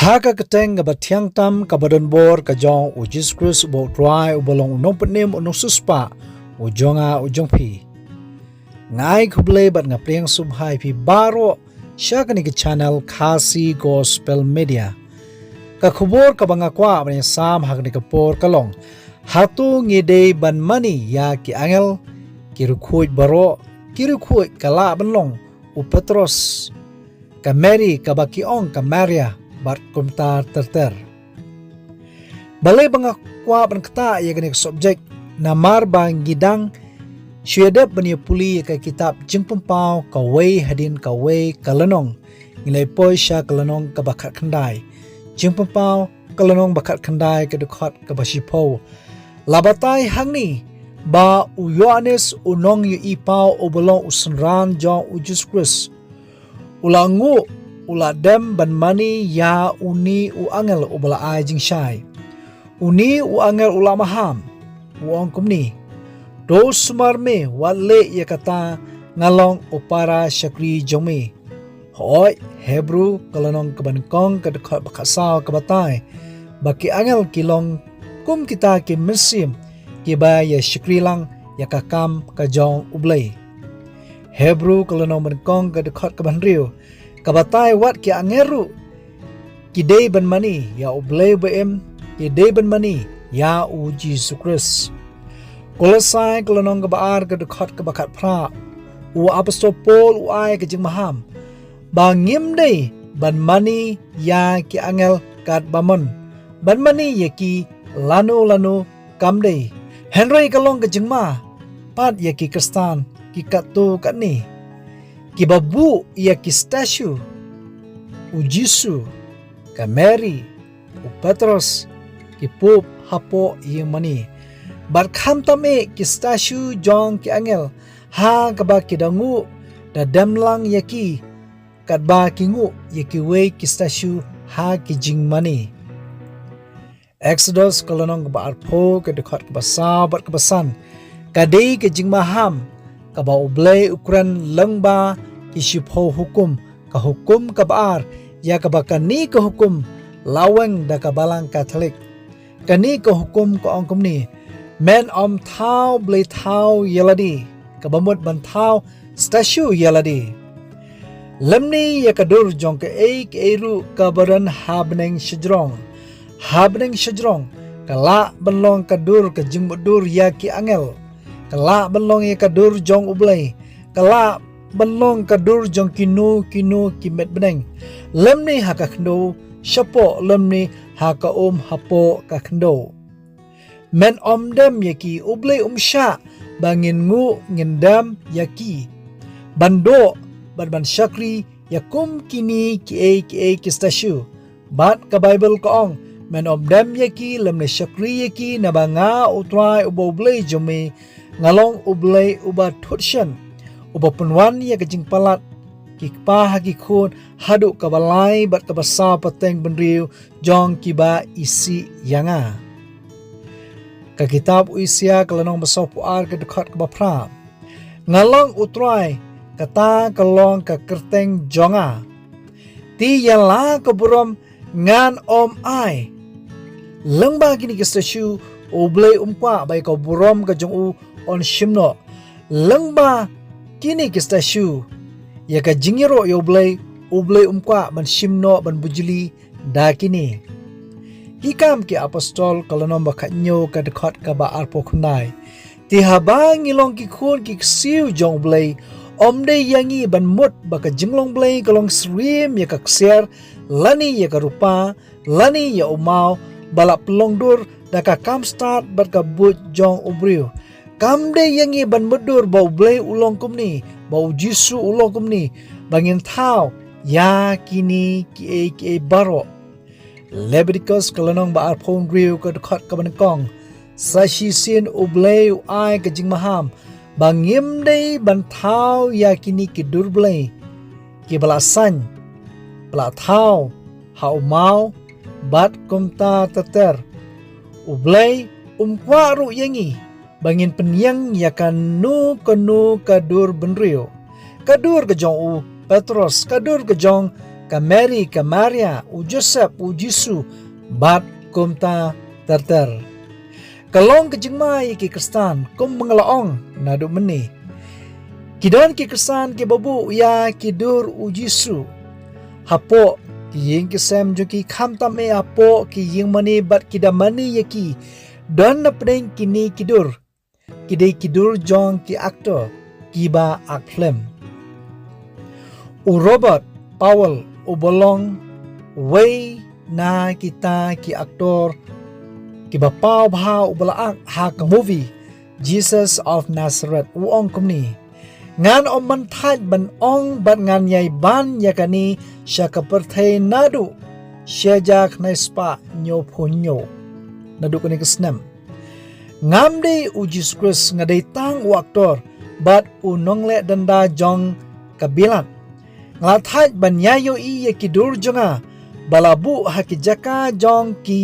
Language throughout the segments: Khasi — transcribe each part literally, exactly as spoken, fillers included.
Ha ka kyrteng kaba thiang tam kaba don bor ka jong u Jisu Khrist uba u Trai uba long u nongpynim u nongsiewspah u jong nga u jong phi. Nga ai khublei bad nga pdiang sngewbha ïa phi baroh sha kane ka channel Khasi Gospel Media. Ka khubor kaba nga kwah ban ïasam ha kane ka por ka long, hato ngi dei ban mane ïa ki angel, ki riewkhuid baroh, ki riewkhuid ka lah ban long u Petros, ka Mary kaba ki ong ka Maria bad kumta ter ter. Balei ba nga kwah ban ktah ïa kane ka subject? Namar ba ngi dang shu ïadep ban ïa pule ïa ka kitab Jingpynpaw kawei hadien kawei ka lynnong. Ngi la ïa poi sha ka lynnong kaba khatkhyndai. Jingpynpaw ka lynnong ba khatkhyndai ka dkhot kaba shiphew la batai hangne ba u Ïoannis u nongïohipaw uba long u synran jong u Jisu Khrist u la nguh, u la dem ban mane ïa une u angel uba la ai jingshai. Une u angel u la maham, u ong kumne: To sumar me, wat leh ïa kata, nga long u para shakri jong me. Hooid, Hebru ka lynnong kaba nyngkong ka dkhot ba khatsaw ka batai ba ki angel ki long kum kita ki mynsiem kiba ïa shakri lang ïa ka kam ka jong U Blei. Hebru ka lynnong ba nyngkong ka dkhot kaba hynriew ka batai wat ki angel ruh ki dei ban mane ïa U Blei ba im, ki dei ban mane ïa u Jisu Khrist. Kolosai ka lynnong kaba ar ka dkhot kaba khatphra, u apostol Paul u ai ka jingmaham ba ngim dei ban mane ïa ki angel katba mon, ban mane ïa ki lano lano kam dei. Hynrei ka long ka jingma pat ïa ki Khristan ki katto katne kiba buh ïa ki statue, u Jisu, ka Mary, u Petros, ki pup hapoh ïing mane. Bad khamtam eh ki statue jong ki angel ha kaba ki da nguh da dem lang ïa ki katba ki nguh ïa kiwei ki statue ha ki jingmane. Exodus ka lynnong kaba arphew ka dkhot kaba saw bad kaba san ka dei ka jingmaham kaba U Blei u kren lyngba ki shiphew hukum. Ka hukum kaba ar, ïa kaba kane ka hukum la weng da ka Balang Katholik. Kane ka hukum ka ong kumne: Men ym thaw blei thaw ïa lade, kaba mut ban thaw statue ïa lade. Lymne ïa ka dur jong kaei kaei ruh kaba don ha bneng shajrong. Ha bneng shajrong ka lah ban long ka dur ka jingmutdur ïa ki angel, ka lah ban long ïa ka dur jong U Blei, ka lah ban long ka dur jong kino kino ki met bneng. Lymne ha ka khyndew, shapoh lymne ha ka um hapoh ka khyndew. Men ym dem ïa ki, U Blei um shah ba ngin nguh ngin dem ïa ki, ban duh bad ban shakri ïa kum kine kiei kiei ki statue. Bad ka Baibl ka ong, men ym dem ïa ki lymne shakri ïa ki, naba nga U Trai uba U Blei jong me, nga long U Blei uba thut shen, uba pynwan ïa ka jingpalat ki kpa ha ki khun haduh kaba lai bad kaba saw pateng bynriew jong kiba isih ïa nga. Ka kitab u Isaïah ka lynnong ba sawphew ar ka dkhot kaba phra: Nga long U Trai, kata ka long ka kyrteng jong nga. Te ïa la ka burom ngan ym ai. Lyngba kine ki statue U Blei um kwah ba ïa ka burom ka jong u yn shim noh. Lyngba kine ki statue, ïa ka jingïaroh ïa U Blei, U Blei um kwah ban shim noh ban bujli da kine. Ki Kam ki Apostol ka lynnong ba khathynñiew ka dkhot kaba arphew khyndai: Te haba ngi long ki khun ki ksiew jong U Blei, ym dei ïa ngi ban mut ba ka jinglong Blei ka long syriem ïa ka ksiar, lane ïa ka rupa, lane ïa u maw, ba la pynlong dur da ka kam stad bad ka buit jong u briew. Kam dei ïa ngi ban mutdur ba U Blei u long kumne, ba U Jisu u long kumne, ba ngin thaw ïa kine kiei kiei baroh. Leviticus ka lynnong ba arphew hynriew ka dkhot kaba nyngkong: Sa shisien U Blei u ai ka jingmaham ba ngim dei ban thaw ïa kine ki dur blei kiba la saiñ, ba la thaw ha u maw, bad kumta ter ter. U Blei um kwah ruh ïa ngi ba ngin pynïeng ïa kano kano ka dur bynriew. Ka dur ka jong u Petros, ka dur ka jong ka Mary, ka Maria, u Joseph, u Jisu, bad kumta ter ter. Ka long ka jingma ïa ki Khristan, kum ba nga la ong naduh mynne. Ki don ki Khristan kiba buh ïa ki dur u Jisu hapoh ki ïing ki sem jong ki, khamtam eh hapoh ki ïing mane bad ki da mane ïa ki. Don na pdeng kine ki dur, ki dei ki dur jong ki actor kiba act film. U Robert Powell uba long uwei na kita ki actor kiba paw bha uba la act ha ka movie Jesus of Nazareth, u ong kumne: Ngan ym ban thait ban ong bad ngan ïai ban ïa kane sha ka pyrthei naduh shi hajar khyndai spah hynñiewphew hynñiew. Naduh kane ka snem, ngam dei u Jisu Khrist, nga dei tang u actor bad u nongleh danda jong ka bilat. Nga la thait ban ïa ïohi ïa ki dur jong nga ba la buh ha ki jaka jong ki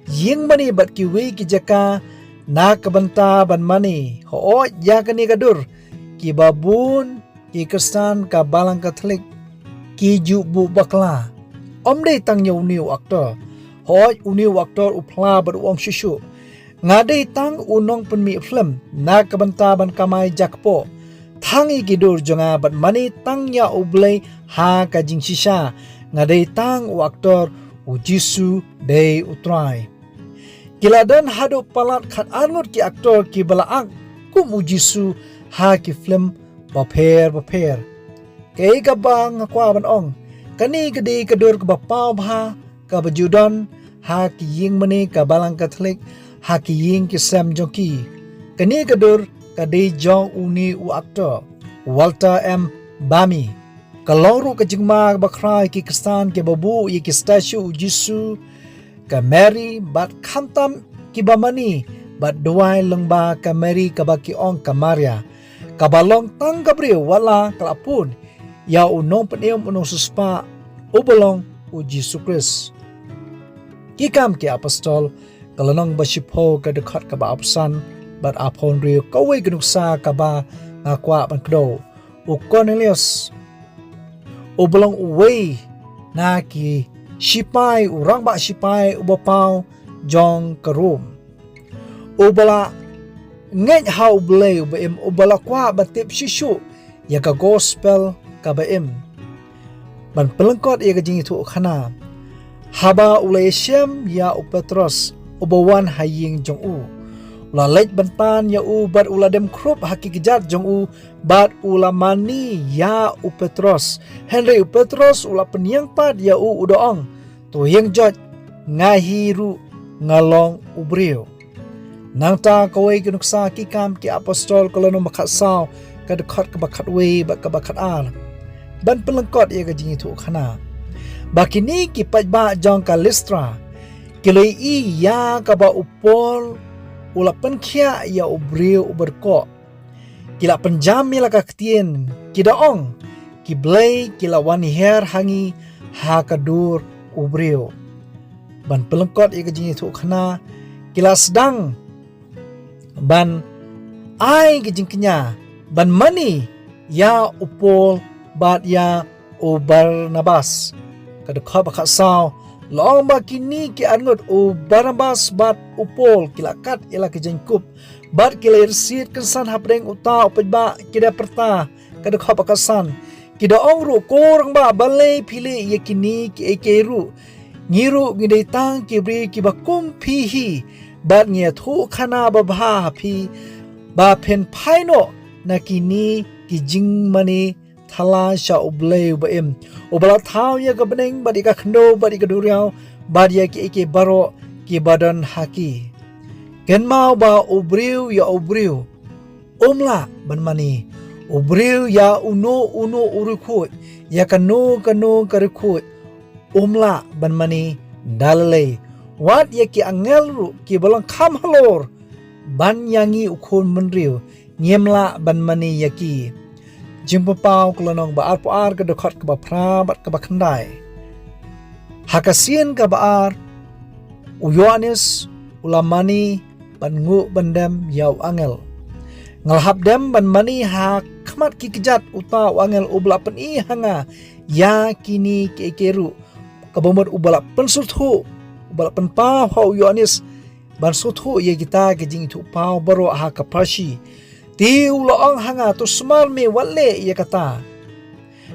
ïing mane bad kiwei ki jaka na ka bynta ban mane. Hooid, ïa kane ka dur kiba bun ki Khristan ka Balang Katholik ki ju buh bakla. Ym dei tang ïa une u actor. Hooid, une u actor u phla bad u ong shuh shuh: Nga dei tang u nongpynmih film na ka bynta ban kamai jakpoh. Thang ïa ki dur jong nga bad mane tang ïa U Blei ha ka jingshisha. Nga dei tang u actor, u Jisu dei u Trai. Ki la don haduh palat khatar ngut ki actor kiba la act kum u Jisu ha ki film bapher bapher. Kaei kaba nga kwah ban ong, kane ka dei ka dur kaba paw bha kaba ju don ha ki ïing mane ka Balang Katholik, ha ki ïing ki sem jong ki. Kane ka dur ka dei jong une u actor, Walter M. Bami. Ka long ruh ka jingma bakhraw ïa ki Khristan kiba buh ïa ki statue u Jisu, ka Mary bad khamtam kiba mane bad duwai lyngba ka Mary kaba ki ong ka Maria, kaba long tang ka briew, wat la ka la pun ïa u nongpynim u nongsiewspah uba long u Jisu Khrist. Ki Kam ki Apostol, ka lynnong ba shiphew, ka dkhot kaba arphew san bad arphew hynriew, kawei ka nuksa kaba nga kwah ban kdew. U Cornelius, uba long uwei na ki shipai, u rangbah shipai uba paw jong ka Rom, uba la ngeit ha U Blei uba im, uba la kwah ban tip shuh shuh ïa ka gospel kaba im. Ban pynlyngkot ïa ka jingïathuhkhana, haba u la ïashem ïa u Petros uba wan ha ïing jong u, u la leit ban tan ïa u bad u la dem khrup ha ki kjat jong u bad u la mane ïa u Petros. Hynrei u Petros u la pynïeng pat ïa u, u da ong: To ïeng joit, nga hi ruh nga long u briew. Nangta kawei ka nuksa, Ki Kam ki Apostol, ka lynnong ba khatsaw, ka dkhot kaba khatwei bad kaba khatar. Ban pynlyngkot ïa ka jingïathuhkhana, ba kine ki paidbah jong ka Listra ki la ïohi ïa kaba u Paul u la pynkhiah ïa u briew uba dkoh. Ki la pynjam ïa la ka ktien, ki da ong: Ki blei ki la wan hiar ha ngi ha ka dur u briew. Ban pynlyngkot ïa ka jingïathuhkhana, ki la sdang ban ai ka jingkñia ban mane ïa u Paul bad ïa u Barnabas. Ka dkhot ba khatsaw, la ong ba kine ki arngut, u Barnabas bad u Paul, ki la kat ïa la ka jingkup bad ki la ïarsiet kynsan hapdeng uta u paidbah, ki da pyrta. Ka dkhot ba khatsan, ki da ong ruh: Ko rangbah, balei phi leh ïa kine kiei kiei ruh? Ngi ruh ngi dei tang ki briew kiba kum phi hi, bad ngi ïathuhkhana babha ha phi ba phin phai noh na kine ki jingmane thala sha U Blei uba im, uba la thaw ïa ka bneng bad ïa ka khyndew bad ïa ka duriaw bad ïa kiei kiei baroh kiba don ha ki. Kynmaw ba u briew ïa u briew um lah ban mane. U briew ïa uno uno u riewkhuid, ïa kano kano ka riewkhuid, um lah ban mane da lei lei. Wat ïa ki angel ruh kiba long kham halor ban ïa ngi u khun bynriew, ngim lah ban mane ïa ki. Jingpynpaw, ka lynnong ba arphew ar, ka dkhot kaba phra bad kaba khyndai. Ha ka sien kaba ar, u Ïoannis u la mane ban nguh ban dem ïa u angel. Nga la hap dem ban mane ha khmat ki kjat uta u angel uba la pyni ha nga ïa kine kiei kiei ruh, kaba mut uba la pynsngewthuh, uba la pynpaw ha u Ïoannis ban sngewthuh ïa kita ki jingithuhpaw baroh ha ka pharshi. Te u la ong ha nga, to sumar me, wat leh ïa kata.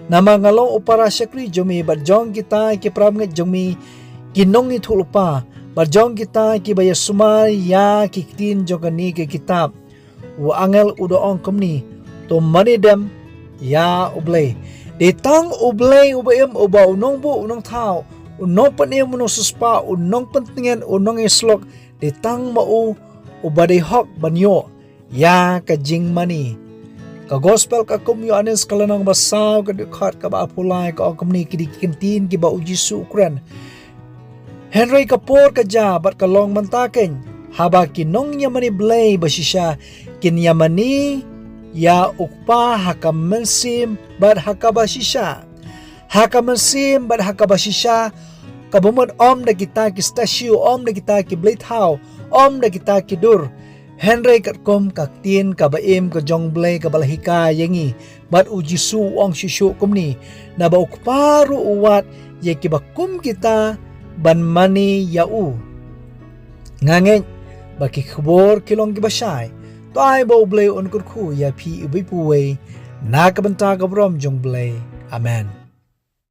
Namar nga long u para shakri jong me bad jong kita ki parabangeit jong me ki nongïathuhlypa, bad jong kita kiba ïasumar ïa ki ktien jong kane ka kitab. U angel u da ong kumne, to mane dem ïa U Blei. Dei tang U Blei uba im, uba u nongbuh, u nongthaw, u nongpynim, u nongsiewspah, u nongpyntngen, u nongïasyllok, dei tang ma u uba dei hok ban ïoh ïa ka jingmane. Ka gospel katkum u Ïoannis ka lynnong ba saw ka dkhot kaba arphew lai ka ong kumne, ki dei ki ktien kiba u Jisu u kren. Hynrei ka por ka jia bad ka long mynta keiñ, haba ki nongïamane Blei bashisha kin ïamane ïa u Kpa ha ka mynsiem bad ha kaba shisha. Ha ka mynsiem bad ha kaba shisha, kaba mut ym da kita ki statue, ym da kita ki bleithaw, ym da kita ki dur. Hynrei katkum ka ktien kaba im ka jong U Blei kaba la hikai ïa ngi. Bad u Jisu u ong shuh shuh kumne, naba u Kpa ruh u wad ïa kiba kum kita ban mane ïa u. Nga ngeit ba ki khubor ki long kiba shai. To ai ba U Blei un kyrkhu ïa phi iwei pa iwei na ka bynta ka burom jong U Blei. Amen.